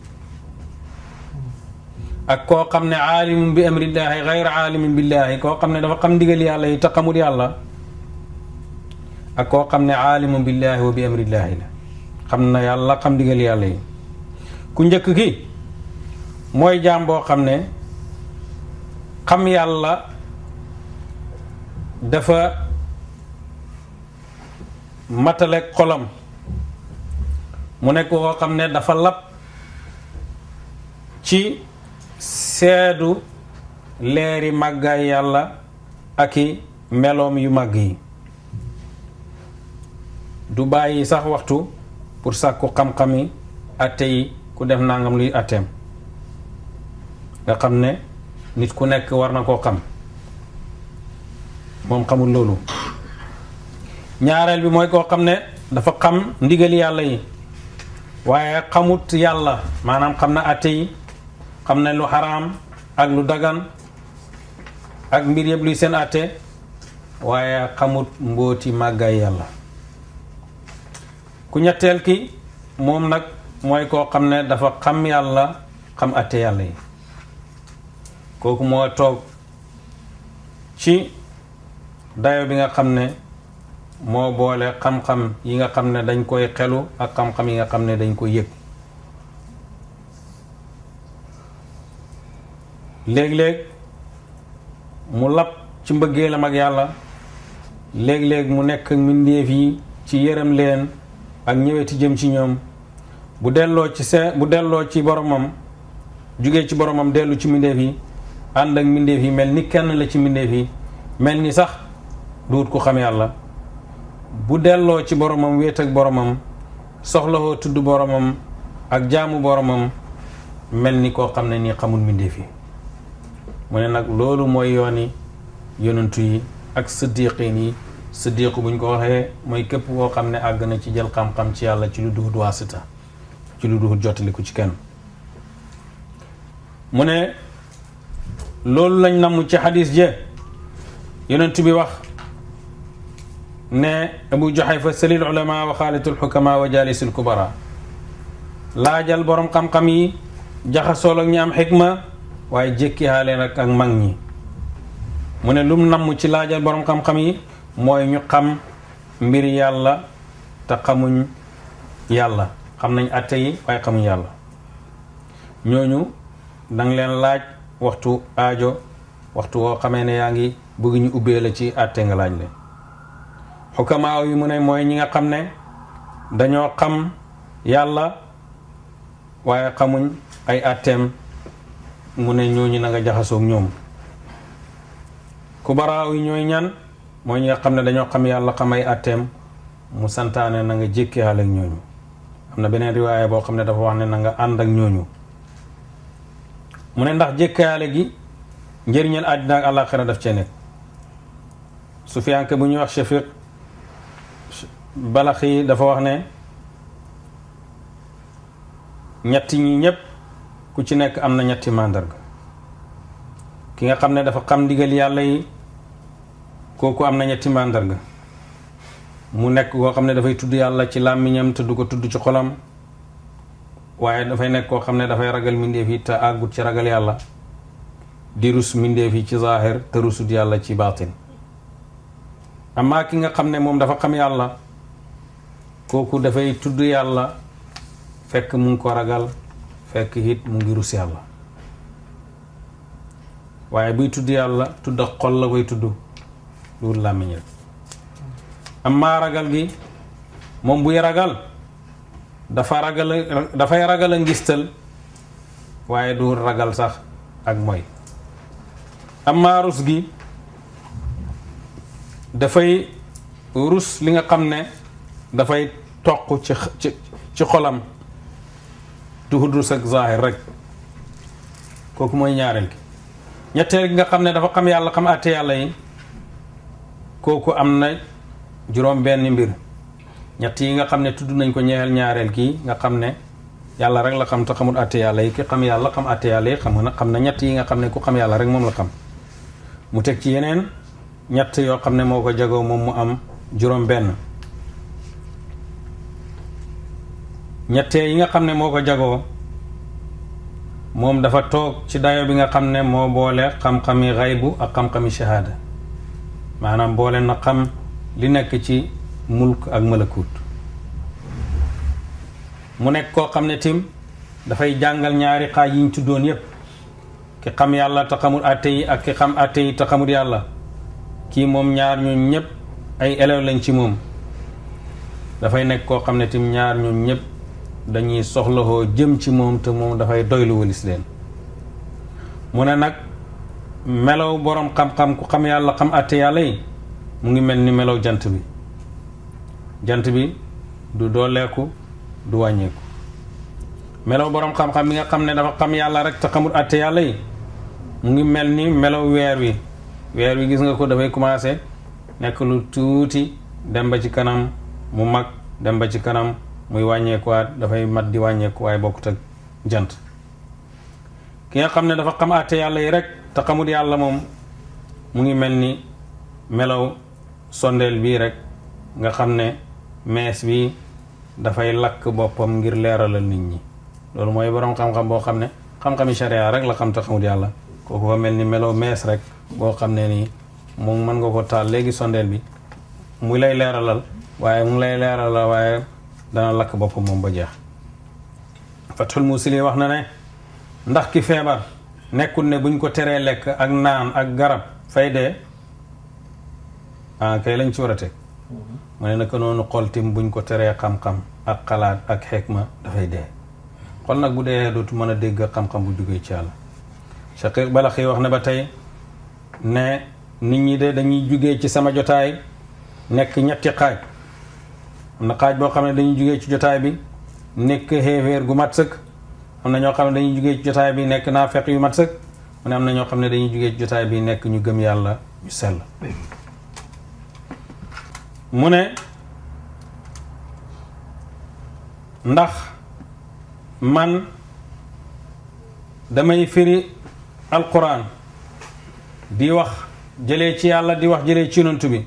ak koo xam ne aalimun bi amrillaahi xayru aalimin billaahi koo xam ne dafa xam ndigal yàlla yi te xamul yàlla. ak koo xam ne aalimun billaahi wa bi amrillaahi la xam na yàlla xam ndigal yàlla yi. ku njëkk ki mooy jaam boo xam ne xam yàlla dafa matale xolam mu nekk koo xam ne dafa lab ci seedu leeri màggaay yàlla ak i meloom yu màgg yi du bàyyi sax waxtu pour sàkku xam-xami atte yi ku def nangam luy atteem nga xam ne nit ku nekk war na koo xam moom xamul loolu. ñaareel bi mooy koo xam ne dafa xam ndigal yàlla yi waaye xamut yàlla maanaam xam na atte yi xam na lu xaraam ak lu dagan ak mbir yëpp luy seen atte waaye xamut mbóoti màggaay yàlla. ku ñetteel ki moom nag mooy koo xam ne dafa xam yàlla xam atte yàlla yi kooku moo toog ci dayo bi nga xam ne moo boole xam-xam yi nga xam ne dañ koy xelu ak xam-xam yi nga xam ne dañ koy yëg. léeg-léeg mu lab ci mbëggeelam ak yàlla léeg-léeg mu nekk mbindeef yi ci yërëm leen ak ñëweti jëm ci ñoom bu delloo ci boromam jugee ci boromam dellu ci mbindeef yi ànd ak mbindeef yi mel ni kenn la ci mbindeef yi mel ni sax duut ku xam yàlla. bu delloo ci boromam wéet ak boromam soxlawoo tudd boromam ak jaamu boromam mel ni koo xam ne nii xamul mbindeef yi. mu ne nag loolu mooy yooni yonentu yi ak siddiqin yi. siddiqu buñ ko waxee mooy képp koo xam ne àgg na ci jël xam-xam ci yàlla ci lu duhut waasita ci lu duhut jottaliku ci kenn. mu ne loolu lañ namm ci xadis je yonent bi wax ne Abu Juhayfa salil ulama wa xaalitul xukama wa jalisul kubara laajal borom xam-xam yi jaxasool ak ñi am xikma waaye jékki xaale nag ak mag ñi. mu ne lum namm ci laajal borom xam-xam yi mooy ñu xam mbir yàlla te xamuñ yàlla xam nañ atte yi waaye xamuñ yàlla. ñooñu danga leen laaj waxtu aajo waxtu woo xamee ne yaa ngi bëgg ñu ubbee la ci atte nga laaj leen. xukamaa yi mu ne mooy ñi nga xam ne dañoo xam yàlla waaye xamuñ ay atteem mu ne ñooñu na nga jaxasoog ñoom. kubaraaw yi ñooy ñan mooy ñi nga xam ne dañoo xam yàlla xam ay atteem mu santaane na nga jékkiwaale ak ñooñu. am na beneen riwaaya boo xam ne dafa wax ne na nga ànd ak ñooñu. mu ne ndax jékkiwaale gi njëriñal àddina ak àllaaxira daf cee nekk. Sufyaan bu ñuy wax Shafiq Balaxi dafa wax ne ñetti ñi ñépp ku ci nekk am na ñetti màndarga. ki nga xam ne dafa xam ndigal yàlla yi kooku am na ñetti màndarga. mu nekk koo xam ne dafay tudd yàlla ci làmmiñam te du ko tudd ci xolam waaye dafay nekk koo xam ne dafay ragal mbindeef yi te àggut ci ragal yàlla di rus mbindeef yi ci zaahir te rusut yàlla ci baatin. amaa ki nga xam ne moom dafa xam yàlla kooku dafay tudd yàlla fekk mu ngi ko ragal fekk it mu ngi rus yàlla waaye buy tudd yàlla tudd xol la koy tudd lu làmmiñ rek. amaa ragal gi moom buy ragal dafay ragal a ngistal waaye du ragal sax ak mooy. amaa rus gi dafay rus li nga xam ne dafay toq ci xolam du rus ak zaahir rek kooku mooy ñaareel gi. ñetteel gi nga xam ne dafa xam yàlla xam àtte yàlla yi kooku am na juróom benn mbir. ñett yi nga xam ne tudd nañ ko ñeexel ñaareel kii nga xam ne yàlla rek la xam te xamul àtte yàlla yi ki xam yàlla xam àtte yàlla yi xam na ñett yi nga xam ne ku xam yàlla rek moom la xam mu teg ci yeneen ñett yoo xam ne moo ko jagoo moom mu am juróom benn. ñettee yi nga xam ne moo ko jagoo moom dafa toog ci dayo bi nga xam ne moo boole xam-xami xaybu ak xam-xami shahaada maanaam boole na xam li nekk ci mulk ak malakut mu nekk koo xam ne tim dafay jàngal ñaari xaaj yi ñu tuddoon yépp ki xam yàlla te xamul àtte yi ak ki xam àtte yi te xamul yàlla kii moom ñaar ñun ñépp ay élève lañ ci moom dafay nekk koo xam ne tim ñaar ñun ñépp dañuy soxlawoo jëm ci moom te moom dafay doylu walis leen mu ne nag melow boroom xam-xam ku xam yàlla xam àtte yàlla yi mu ngi mel ni melow jant bi jant bi du dooleeku du wàññeeku melow boroom xam-xam bi nga xam ne dafa xam yàlla rek te xamul àtte yàlla yi mu ngi mel ni melow weer wi gis nga ko dafay commencé nekk lu tuuti dem ba ci kanam mu mag dem ba ci kanam muy wàññeekuwaat dafay mat di wàññeeku waaye bokkut ak jant ki nga xam ne dafa xam àtte yàlla yi rek te xamul yàlla moom mu ngi mel ni melow sondeel bii rek nga xam ne mees bi dafay lakk boppam ngir leeralal nit ñi loolu mooy boroom xam-xam boo xam ne xam-xami sharia rek la xam te xamul yàlla kooku fa mel ni melow mees rek boo xam ne nii moom mën nga ko taal léegi sondeel bi mu lay leeralal waaye dana lakk boppam moom ba jeex. Fathul Musili wax na ne ndax ki feebar nekkul ne buñ ko teree lekk ak naan ak garab fay dee kay lañ ci war a teg mu ne naka noonu xol tim buñ ko teree xam-xam ak xalaat ak xikma dafay dee xol nag bu dee dootu mën a dégg xam-xam bu jógee ci yàlla. Shaqiq Balaxi wax na ba tey ne nit ñi de dañuy jugee ci sama jotaay nekk ñetti xaaj am na xaaj boo xam ne dañuy jugee ci jotaay bi nekk xéeféer gu mat sëkk am na ñoo xam ne dañuy jugee ci jotaay bi nekk naafeq yu mat sëkk mu ne am na ñoo xam ne dañuy jugee ci jotaay bi nekk ñu gëm yàlla ñu sell mu ne ndax man damay firi alquran di wax jëlee ci yàlla di wax jëlee ci yonent bi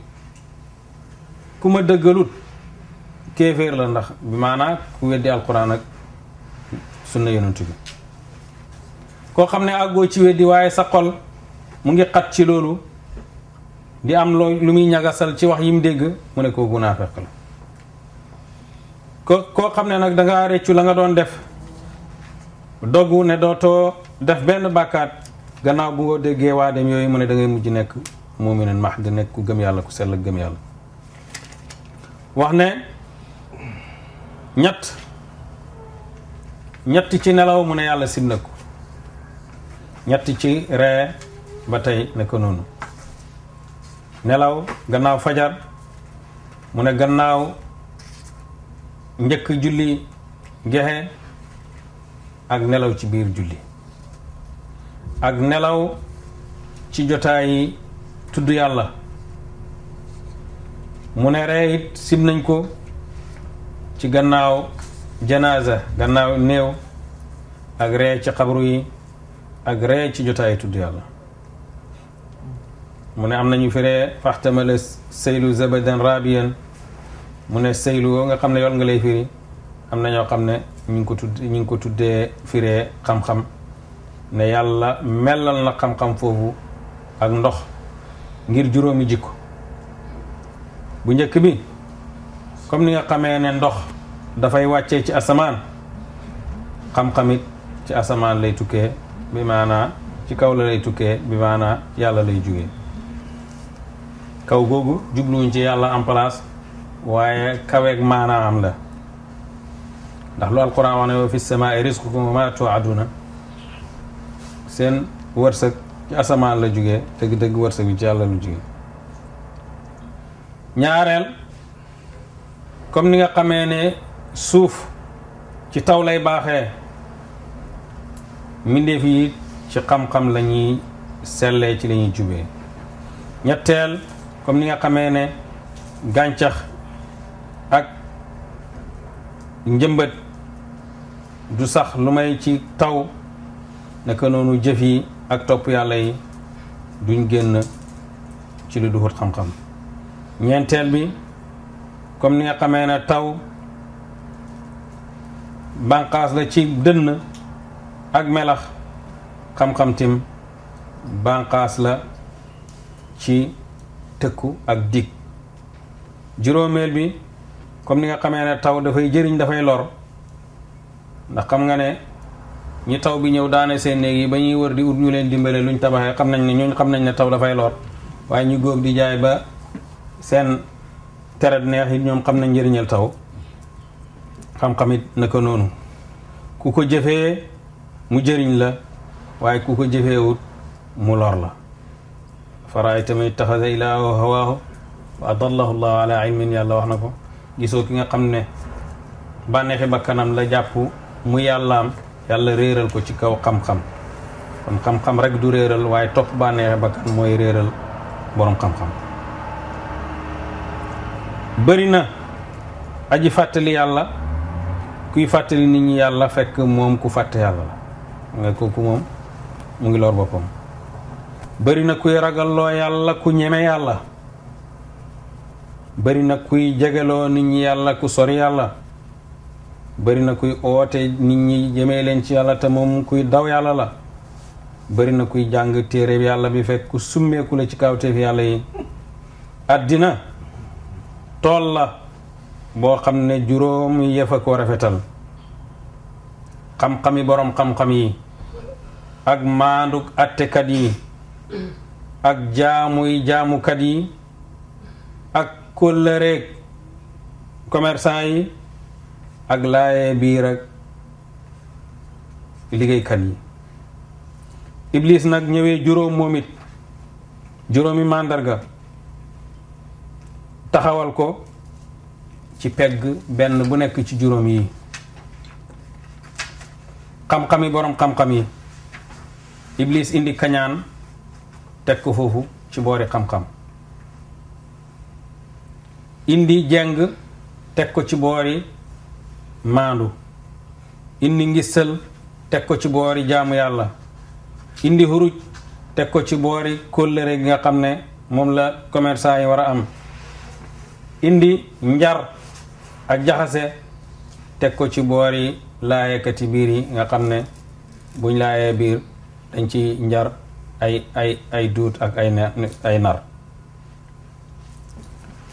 ku ma dëggalut kéeféer la ndax bi maanaa ku weddi alquran ak sunna yonent bi koo xam ne àggoo ci weddi waaye sa xol mu ngi xat ci loolu di am lu muy ñagasal ci wax yi mu dégg mu ne kooku naafeq la koo xam ne nag dangaa réccu la nga doon def doggu ne dootoo def benn bàkkaat gannaaw bu nga déggee waa dem yooyu mu ne da ngay mujj nekk mu'minun mahd nekk ku gëm yàlla ku sell ak gëm yàlla wax ne ñett ci nelaw mu ne yàlla sim na ko ñett ci ree ba tey ne ko noonu nelaw gannaaw fajar mu ne gannaaw njëkk julli gexe ak nelaw ci biir julli ak nelaw ci jotaay tudd yàlla mu ne ree it sim nañ ko ci gannaaw janaasa gannaaw néew ak ree ci xabru yi ak ree ci jotaay tudd yàlla mu ne am nañu fi ree faxtamala seylu zabadan rabiyan mu ne seylu nga xam ne yool nga lay firi am na ñoo xam ne ñu ngi ko tuddee firee xam-xam ne yàlla melal na xam-xam foofu ak ndox ngir juróomi jikko bu njëkk bi comme ni nga xamee ne ndox dafay wàccee ci asamaan xam-xamit ci asamaan lay tukkee bi maanaa ci kaw la lay tukkee bi maanaa yàlla lay jugee kaw googu jubluwuñ ci yàlla en place waaye kaweeg maanaa am la ndax lu alquran wax ne wa fi samaa'i rizqukum wa ma tu'aduna seen wërsëg ci asamaan la jugee dëgg-dëgg wërsëg bi ci yàlla lu jugee ñaareel comme ni nga xamee ne suuf ci taw lay baaxee mbindeef yi ci xam-xam la ñuy sellee ci la ñuy jubee ñetteel comme ni nga xamee ne gàncax ak njëmbat du sax lu may ci taw naka noonu jëf yi ak topp yàlla yi duñ génn ci lu duhut xam-xam ñeenteel bi comme ni nga xamee ne taw bànqaas la ci dënn ak melax xam-xam tim bànqaas la ci tëkku ak dig juróomeel bi comme ni nga xamee ne taw dafay jëriñ dafay lor ndax xam nga ne ñi taw bi ñëw daane seen néeg yi ba ñuy wër di ut ñu leen dimbale luñ tabaxee xam nañ ne ñooñu xam nañ ne taw dafay lor waaye ñu góob di jaay ba seen teret neex it ñoom xam nañ njëriñal taw xam-xam it naka noonu ku ko jëfee mu jëriñ la waaye ku ko jëfeewut mu lor la faraayta man ittaxada ilaahahu hawaahu wa adallahu llahu ala ilmin yàlla wax na ko gisoo ki nga xam ne bànneexi bakkanam la jàpp mu yàllaam yàlla réeral ko ci kaw xam-xam kon xam-xam rek du réeral waaye topp bànneexi bakkan mooy réeral boroom xam-xam bëri na aji fàttali yàlla kuy fàttali nit ñi yàlla fekk moom ku fàtte yàlla la nga kooku moom mu ngi lor boppam bëri na kuy ragalloo yàlla ku ñeme yàlla bëri na kuy jegeloo nit ñi yàlla ku sori yàlla bëri na kuy oote nit ñi jëmee leen ci yàlla te moom kuy daw yàlla la bëri na kuy jàng téere yàlla bi fekk ku summeeku la ci kawteef yàlla yi àddina tool la boo xam ne juróom yëf a ko rafetal xam-xami boroom xam-xam yi ak maanduk attekat yi ak jaamukat yi ak kóllëreek commerçant yi ak laaye biir ak liggéeykat yi Iblis nag ñëwee juróom moom it juróomi màndarga taxawal ko ci pegg benn bu nekk ci juróom yi xam-xami boroom xam-xam yi Iblis indi kañaan teg ko foofu ci boori xam-xam indi jeng teg ko ci boori maandu indi ngistal teg ko ci boori jaamu yàlla indi xuruj teg ko ci boori kóllëre gi nga xam ne moom la commerçant yi war a am indi njar ak jaxase teg ko ci boori laayekati biir yi nga xam ne buñ laayee biir dañ ci njar ay duut ak ay nar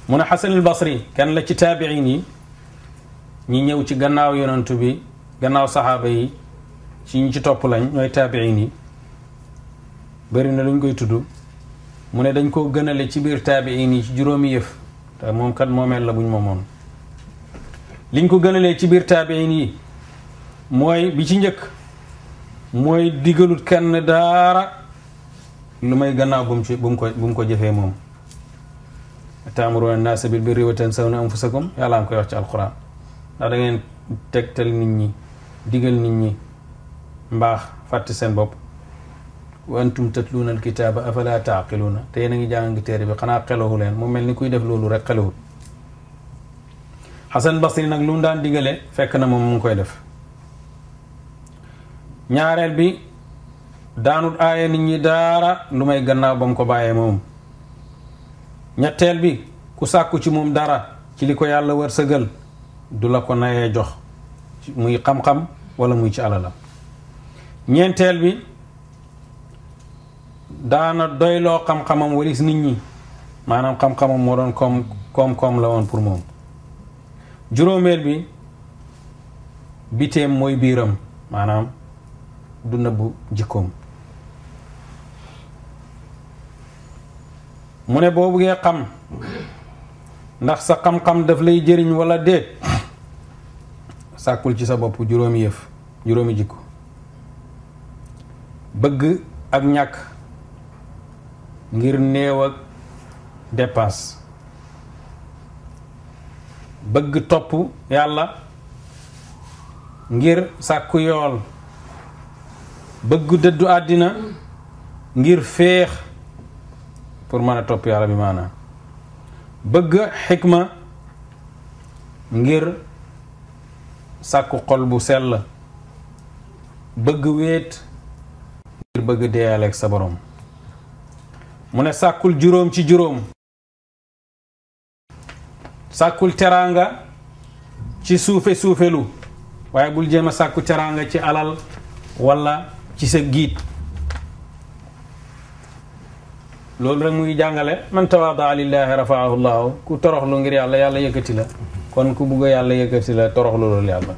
mu ne Xasanul Basri kenn la ci taabiin yi ñi ñëw ci gannaaw yonantu bi gannaaw saxaaba yi ci ñi ci topp lañ ñooy taabiin yi bëri na luñ koy tudd mu ne dañ koo gënale ci biir taabiin yi ci juróomi yëf te moom kat moomeel la buñ moomoon liñ ko gënalee ci biir taabiin yi mooy bi ci njëkk mooy digalut kenn daara lu may gannaaw bu mu ko jëfee moom ta'muruna an-naasa bil birri wa tansawna anfusakum yàlla nga koy wax ci alquran ndax da ngeen tegtal nit ñi digal nit ñi mbaax fàtte seen bopp wa antum tatluuna alkitaaba afala taaqiluuna te yéen a ngi jàng téere bi xanaa xelowu leen mu mel ni kuy def loolu rek xelowut Xasan Basri nag lu mu daan digale fekk na moom mu ngi koy def ñaareel bi daanut aaye nit ñi daara lu may gannaaw ba mu ko bàyyee moom ñetteel bi ku sàkku ci moom dara ci li ko yàlla wërsëgal du la ko nayee jox muy xam-xam wala muy ci alalam ñeenteel bi daana doyloo xam-xamam walis nit ñi maanaam xam-xamam moo doon koom-koom la woon pour moom juróomeel bi biteem mooy biiram maanaam du nëbbu jikkoom mu ne boo buggee xam ndax sa xam-xam daf lay jëriñ wala déet sàkkul ci sa bopp juróomi yëf juróomi jikko bëgg ak ñàkk ngir néew ak dépasse bëgg topp yàlla ngir sàkku yool bëgg dëddu àddina ngir féex pour mën a topp yàlla bi maanaam bëgg xikma ngir sàkku xol bu sell bëgg wéet ngir bëgg deeyaleeg sa borom mu ne sàkkul juróom ci juróom sàkkul teraanga ci suufelu waaye bul jéem a sàkku teraanga ci alal walla ci sa giit loolu rek muy jàngale man tawaadaa lillaahi rafaahu llaahu ku toroxlu ngir yàlla yàlla yëkkati la kon ku bugg yàlla yëkkati la toroxlu loolu yàlla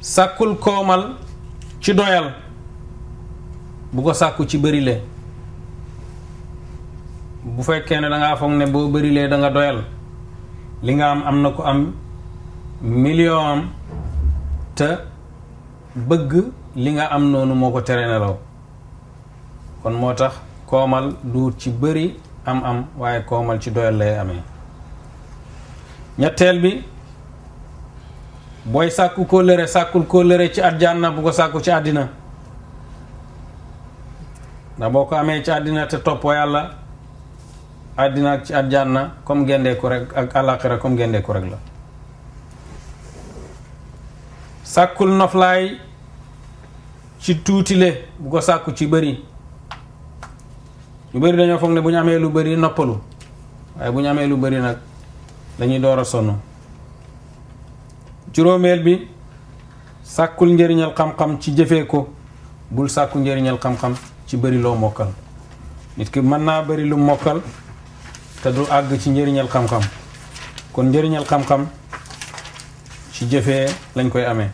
sàkkul koomal ci doyal bu ko sàkku ci bërile bu fekkee ne dangaa foog ne boo bërilee da nga doyal li nga am na ko am million am te bëgg li nga am noonu moo ko tere nelaw kon moo tax koomal duut ci bëri am waaye koomal ci doyal lay amee ñetteel bi booy sàkku kóllëre sàkkul kóllëre ci àjjana bu ko sàkku ci àddina ndax boo ko amee ci àddina te toppoo yàlla àddina ak ci àjjana comme gendeeku rek ak àllaaxira comme gendeeku rek la sàkkul noflaay ci tuutile bu ko sàkku ci bëri ñu bëri dañoo foog ne bu ñu amee lu bëri noppalu waaye bu ñu amee lu bëri nag dañuy door a sonn juróomeel bi sàkkul njëriñal xam-xam ci jëfee ko bul sàkku njëriñal xam-xam ci bëri loo mokkal nit ki mën naa bëri lu mokkal te du àgg ci njëriñal xam-xam kon njëriñal xam-xam ci jëfee lañ koy amee